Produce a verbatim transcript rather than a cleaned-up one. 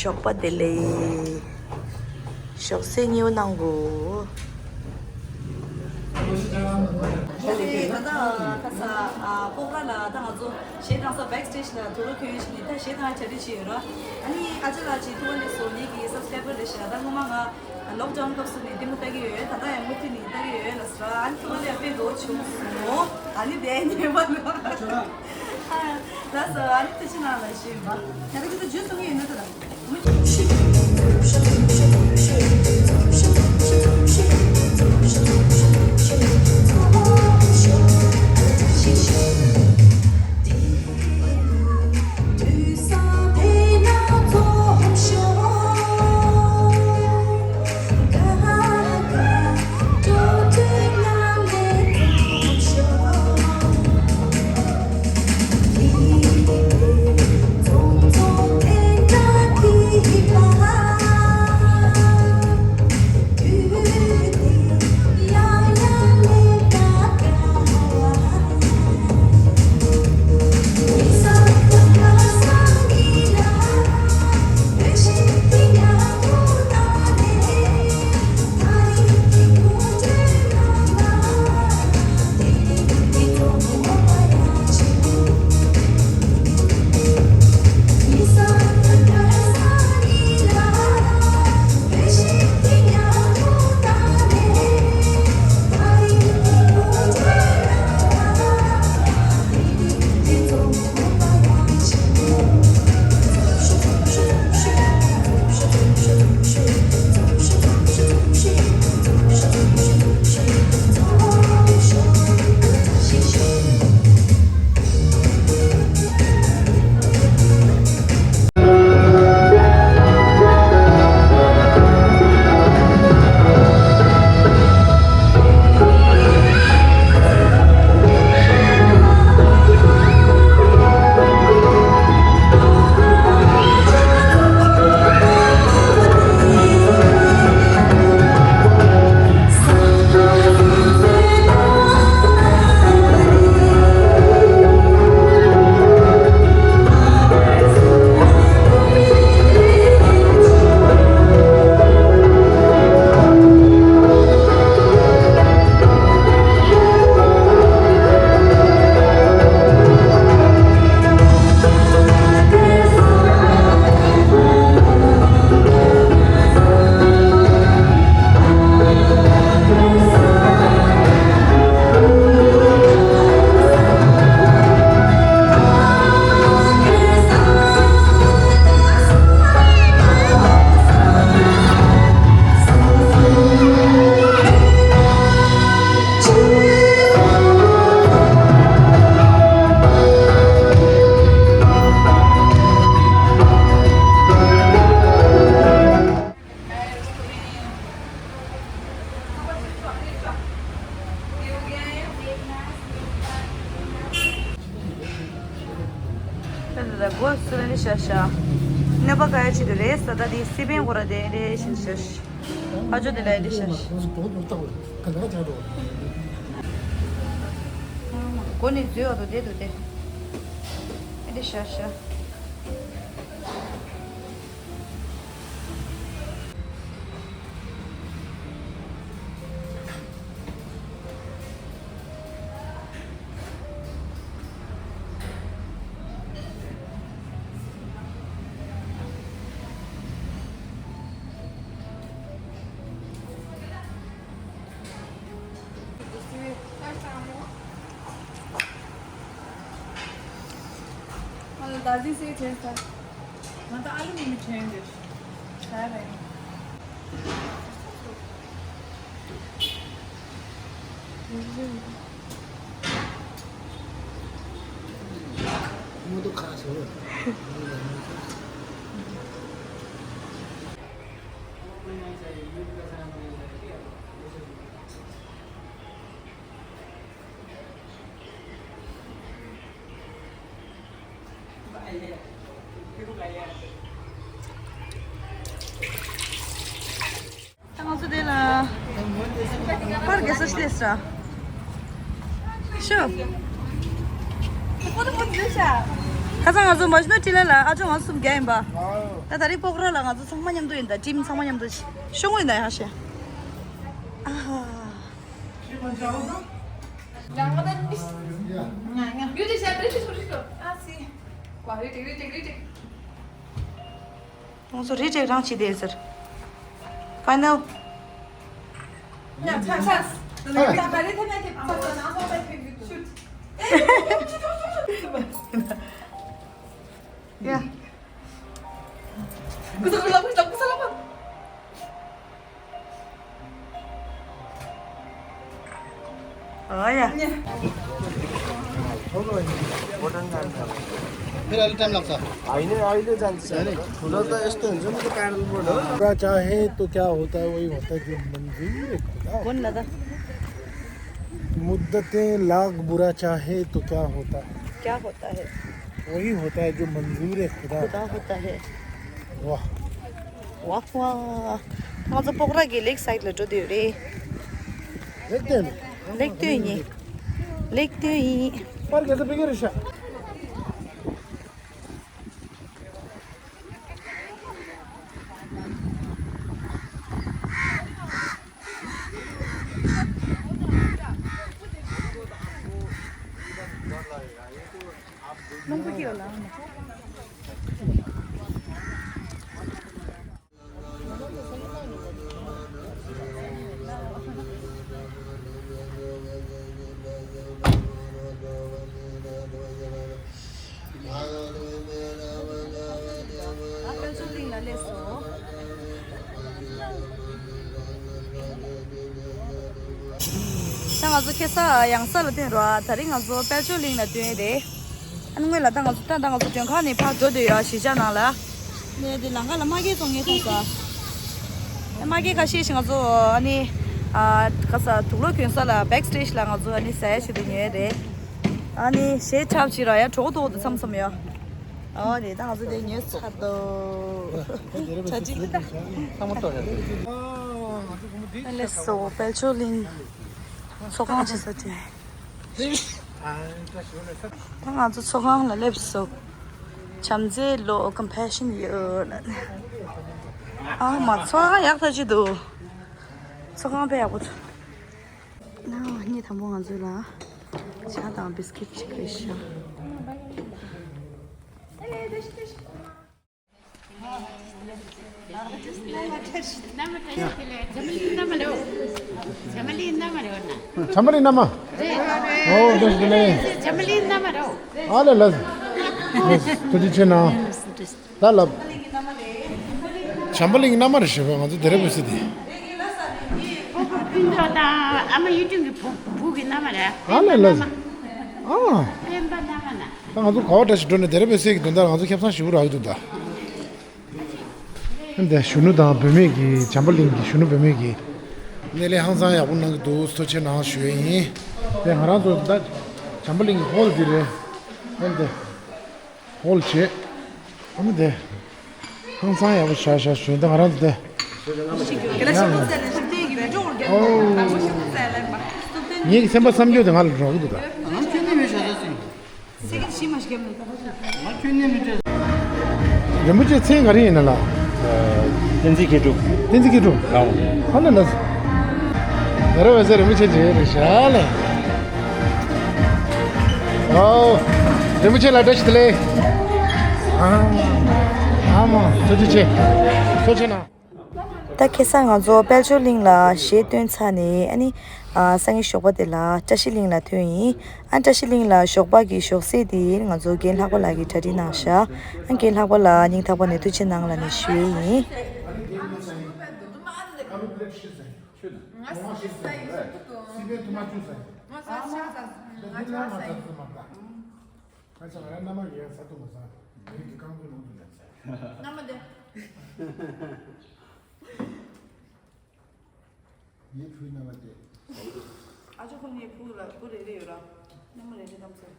ཞོགས་པ་བདེ་ལེགས། ཞོགས་ཟས་མཉེས་པོ་གནང་དགོས། ད་ལྟ་ཁ་ས་ཨ་ཀོག་ར་ལ་ད་ང་ཚོ་གཞས་བཏང་ས་backstage་ལ་དུག་ལོག་གྱོན་ཡོད་ཤག་ནི་ད་གཞས་བཏང་གྲ་སྒྲིག་བྱས་ཡོད་ར། ཨ་ནི་ཨ་ཅག་ལགས་ཀྱིས་ཐུགས་ཕན་གསོས་ངེད་ཀྱི་སབ་སི་ཀ་རའི་བར་རེད་ཤག་ད་སྔོན་མ་ང་ལོག་ཌའུན་སྐབས་སུ་ནས་ལྟད་མོ་ལྟ་གི་ཡོད། ད་ལྟ་ཡང་མུ་མཐུད་ནས་ལྟ་གི་ཡོད་ལ་ཟེར། ཨ་ནི་ཐུགས་ལ་དཔེ་དགའ་བོ་བྱུང་སོང་། ཨ་ནི་དེ་ཉེས་པ་ལ་ལ་ཟེར། ཨ་ནི་ཐུགས་རྗེ་གནང་ལ་ཞུས་པ། ཡ་ད་ཁྱེད་ཚོ་ཇུས་གསུང་གི་ཡོད་ན་ད་ད། ད་ལྟ་སྒོ་སུ་ལ་ནི་ཤ་ཤ། གནོད་པ་ག་ཡ་ཆེད་དུ་རེད་ས། ད་དེ་སི་པན་སྐོར་ར་དེ་རེད་ཤ་ཤ། ཨ་ཇོ་དེ་ལ་ཡ་དེ་ཤ་ཤ། སྒོ་ནི་འཛུལ་བ་དུ་དེ་དུ་དེ། ཨེ་དེ་ཤ་ཤ། Does he say change that? ང་ད་ཨ་ལུ་མི་མི་change it. Sorry. ད་ང་ཚོ་དེ་ལ་པར་རྒྱག་ས་ཞིག་སླེབས་སོང་། ཤོ། ཕོ་ཏོ་ཕོ་ཏོ་བཟོས་ཤག་ཁ་སང་ང་ཚོ་མ་ཤི་ནོ་ཊི་ལ་ལ་ཨ་ཅོ་ང་གསུམ་རྒྱག་ཡིན་པ། ད་ད་རེས་སྤོག་ར་ལ་ང་ཚོ་ཚང་མ་མཉམ་དུ་ཡིན། ད་ཊིམ་ཚང་མ་མཉམ་དུ་ཤོང་ཡིན་ད་ཡག་ཤེ། ཨ་ཧ། ང་ཚོ་རི་ཊེག་རང་བྱེད་དེ་ཟེར། ཕའི་ནལ། ཡ། ཨ་ཡ། फिर अलग टाइम लाग्छ। होइन, अहिले जान्छ। हुन त यस्तो हुन्छ नि त, प्याडल बोट हो। बुरा चाहे तो क्या होता है, वही होता है जो मंजूर है खुदा। कुन लगा? मुद्दतें लाख बुरा चाहे तो क्या होता है? क्या होता है? वही होता है जो मंजूर है खुदा। खुदा होता है। वाह। वाह वाह। ང་ཚོ་སྤོག་ར་གི་ལེག་སའིཌ་ལ་འགྲོ་འདོད་རེད། ལེག་སྟོན། ལེག་སྟོན་ཡིན། ལེག་སྟོན་ཡིན། པར་ག་ཚོད་ཕ་གི་རེད་ཤག་རླུང་བུ་སྐྱེས་ལ། དཔལ་འབྱོར་གླིང་ལ་སླེབས་སོང་། ད་ང་ཚོ་ཁ་སང་གཡང་ས་ལ་ཐོན་རོགས། ད་རིང་ང་ཚོ་དཔལ་འབྱོར་གླིང་ལ་ཐོན་རེད། ཨ་ནི་སྔོན་ལ་ད་ང་ཚོ་ད་ད་ང་ཚོ་མགྲོན་ཁང་ནས་ཕར་འགྲོ་འདོད་ཡོད། གཞིས་ཆགས་ནང་ལ། ནས་དེ་ལམ་ཁ་ལ་མ་གི་བཙོང་ངེས་ཐོན་ས། མ་གི་ཁ་ཤས་ཤིག་ང་ཚོ་ཨ་ནི་ཨ་ག་ས་དུག་ལོག་གྱོན་ས་ལ་བེག་སི་ཊེཇ་ལ་ང་ཚོ་ཨ་ནི་ཟ་ཡ་ཞིག་ཏུ་ཉོས་རེད། ཨ་ནི་གཞས་འཁྲབ་ཅིག་ར་ཡ་གྲོགས་ཏོག་ཏུ་མཚམས་མཚམས་ཡོད། ཨོ་རེད། ད་ང་ཚོ་དེ་ཉོས་ཚར་འདུག་གྲ་སྒྲིག་ད། ཚང་མ་ཏོག་རེད། ཨ་ལེ་སོ་དཔལ་འབྱོར་གླིང་ཚོགས་ཁང་ཆེ་ས་དེ། ད་ང་ཚོ་ཚོགས་ཁང་ལ་སླེབས་སོང་། བྱམས་བརྩེ་བློ་ཀམ་པེ་ཤན་ཡོད་ལ། ཨ་མ་ཚོགས་ཁང་ཡག་ཐག་ཆོད་འདུག་ཚོགས་ཁང་དཔེ་ཡག་པོ་འདུག་ཨ་ནི་དང་པོ་ང་ཚོ་ལ་ཇ་དང་བིས་ཀིཊ་ཅིག་རེད་ཤག་བྱམས་པ་གླིང་མནའ་མ་རེད། བྱམས་པ་གླིང་མནའ་མ་རེད། ཨོ་བཀྲ་ཤིས་བདེ་ལེགས། བྱམས་པ་གླིང་མནའ་མ་རེད། ཨ་ལས་ལགས། ཐུགས་རྗེ་ཆེ་གནང་། ད་ལབ། བྱམས་པ་གླིང་མནའ་མ་རེད་ཞེས་པ་ང་ཚོ་དེ་རེད་པས་སྲིད་དེ། སྤུན་ཀྲོག་དང་ཨ་མ་གཡུ་སྒྲོན་གྱི་བུ་བུ་གི་མནའ་མ་རེད། ཨ་ལས་ལགས། ཨ། སྤེན་པ་མནའ་མ་ན། ད་ང་ཚོ་ག་བ་འདྲ་ཞིག་འགྲོ་ནས་དེ་རེད་པས་སྲིད་ཀྱི་དོན་དག་ང་ཚོ་ཁེ་བཟང་ཞེ་པོ་རག་གི་འདུག་ད། འདི་གཞོན་ནུ་དང་བུད་མེད་ཀྱི་བྱམས་པ་གླིང་གི་གཞོན་ནུ་བུད་མེད་ཀྱི་སྣེ་ལེན་ཧང་སང་ཡག་པོ་གནང་གི་འདུག་ཐུགས་རྗེ་ཆེ་གནང་ཞུ་ཡས་ཡིན། དེ་ང་རང་ཚོ་ད་བྱམས་པ་གླིང་གི་ཧོལ་འདི་རེད། ཧོལ་འདི། ཧོལ་བྱེད། ཨ་མ་དེ། ཧང་སང་ཡག་པོ་བྱ་བྱ་ཞུ་ད་ང་རང་ཚོ་དེ། ངའི་སེམས་པ་བསམ་རྒྱུ་དེ་ང་ལ་འགྲོ་གི་འདུག་ད། རིན་པོ་ཆེ་མཚན་ག་རེ་ཡིན་ན་ལགས། བསྟན་འཛིན་མཁས་གྲུབ། བསྟན་འཛིན་མཁས་གྲུབ། ལའོ། ཧ་ལས་ལགས། ད་རེ་བ་ཟེར་རིན་པོ་ཆེ་མཇལ་རེད་ཤག་ལས། ཨོ། རིན་པོ་ཆེ་ལགས་བཀྲ་ཤིས་བདེ་ལེགས། ཨ་མ། ཐུགས་རྗེ་ཆེ། ཐུགས་རྗེ་གནང་། ད་ཁ་སང་ང་ཚོ་དཔལ་འབྱོར་གླིང་ལ་གཞས་བཏོན་ཚར་ནས་ཨ་ནི། ཨ་སང་ཉིན་ཞོགས་པ་དེ་ལ་བཀྲ་ཤིས་གླིང་ལ་ཐོན་ཡིན། ཨ་བཀྲ་ཤིས་གླིང་ལ་ཞོགས་པ་གི་ཞོགས་ཟས་དེ་ང་ཚོ་རྒན་ལྷག་པ་ལགས་ཀྱིས་གྲ་སྒྲིག་གནང་ཤག་ཨ་རྒན་ལྷག་པ་ལགས་སྙིང་ཐག་པ་ནས་ཐུགས་རྗེ་གནང་ལབ་ནས་ཞུ་ཡས་ཡིན། ངའི་བུའི་མནའ་མ་དེ། ཨ་ཅོ་ཁོ་ངའི་བུ་ལ་བུ་རེ་རེ་ཡོད་ར། མནའ་མ་རེ་རེ་བསྣམས་ཚར།